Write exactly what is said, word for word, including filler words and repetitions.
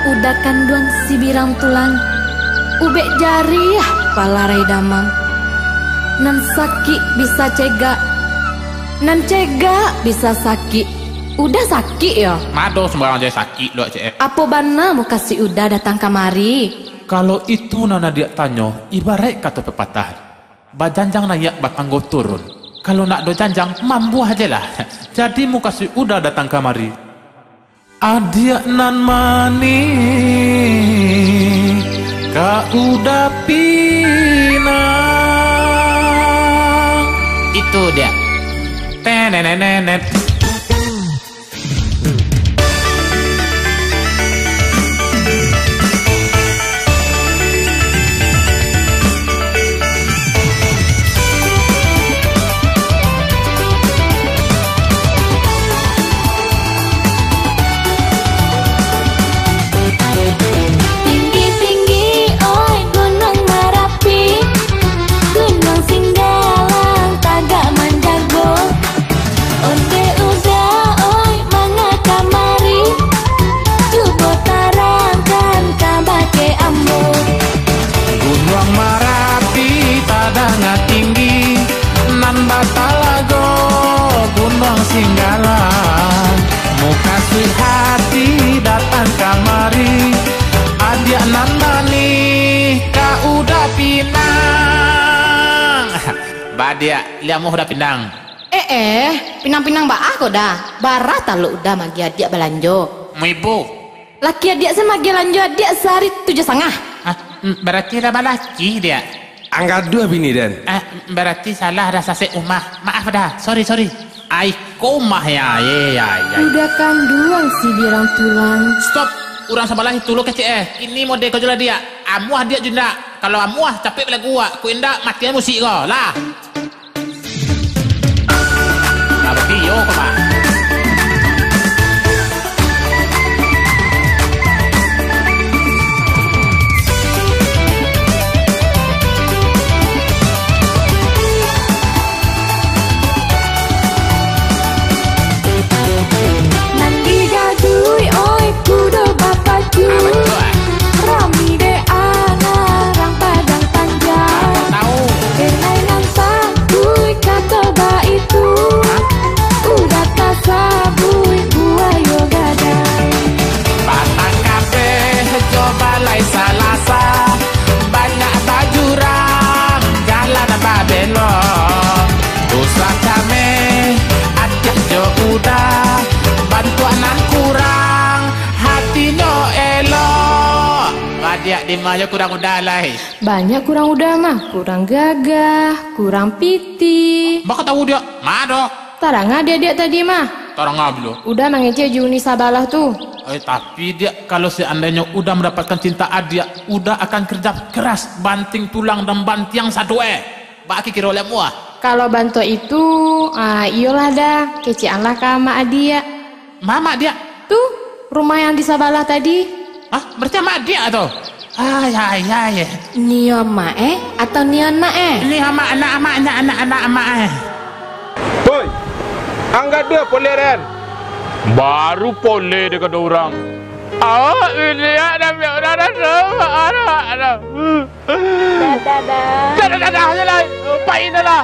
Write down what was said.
Uda kanduang sibirang tulang, ubek jariah palarai damang. Nan sakik bisa cegak, nan cegak bisa sakik. Uda sakik yo? Mado sumbarang je sakik lo, cek. Apo bana mukasuik Uda datang kamari? Kalau itu nan adiak tanyo, ibaraik kato pepatah, bajanjang naiak, batanggo turun. Kalau nak do janjang, mambuah je lah. Jadi mukasuik Uda datang kamari. Adiak nan manih, ka Uda pinang. Itu dia. Tenenenenet. Tinggi-tinggi, oi, Gunuang Marapi, Gunuang Singgalang tagak manjago. Ondeh Uda, oi, manga kamari, cubo tarangkan kabake ambo. Gunuang Marapi tadanga tinggi, nan batalago Gunuang Singgalang. Mukasuik hati datang kamari, adiak nan manih ka Uda pinang. Badiak, liamuah Uda pinang. Eh, eh, pinang-pinang baa ko Da? Bara talok Uda maagiah adiak balanjo. Muibu. Laki adiak se maagiah lanjo adiak sahari tujuah satangah. Hah? M-, barati lah balaki, Diak? Anggaduah bini den. Ah, m-, barati salah Da, sasek umah. Maaf Da, sorry, sorry. Ai, ko umah ya, ye, ya, ya. Uda kanduang sibirang tulang. Stop! Urang sabalah itu lo kecek eh. Kini mode ko jo lah Diak. Amuah Diak jo indak? Kalau amuah, capek balagu awak. Ko indak, matian musik ko. Lah. Nah, bati yo ko, Pak. Nan digaduik, oi, kudo bapacu. Ah, batua. Rami dek anak rang Padang Panjang. Ah, batua. Denai nan santuik kato baitu. Hah? Uda tasabuik buayo gadai. Batang kabeh jo balai salasa, banyak bajurang, jalan babelok. Usah cameh, adiak jo Uda, bantuak nan kurang, hatinyo elok. Badiak dima jo kurang Uda lai. Banyak kurang Uda mah, kurang gagah, kurang pitih. Baa kok tahu Diak? Ma ado? Tarang adiak-adiak tadi mah. Tarang bilo? Uda mangecek jo uni sabalah tu. Eh, tapi Diak, kalau seandainyo Uda mandapatkan cinta adiak, Uda akan kerja keras, banting tulang dan bantiang sado eh. Baa kiro-kiro lai amuah? Kalau bantuak itu, ah, iyolah Da, kecekanlah ka amak adiak. Ma amak Diak? Tu, rumah yang di sabalah tadi. Hah? Berarti amak adiak tu? Ai, ai, ai. Nio amak eh, atau nio anak eh? Nio amak, anak amak, anak, anak, anak amak eh. Hoi, anggaduah poleh den. Baru poleh dek kado urang. Awak biliak dan biak urang dah, dah, dah. Dadah, Da. Dadah, dadah, dadah je lah. Pai dah lah.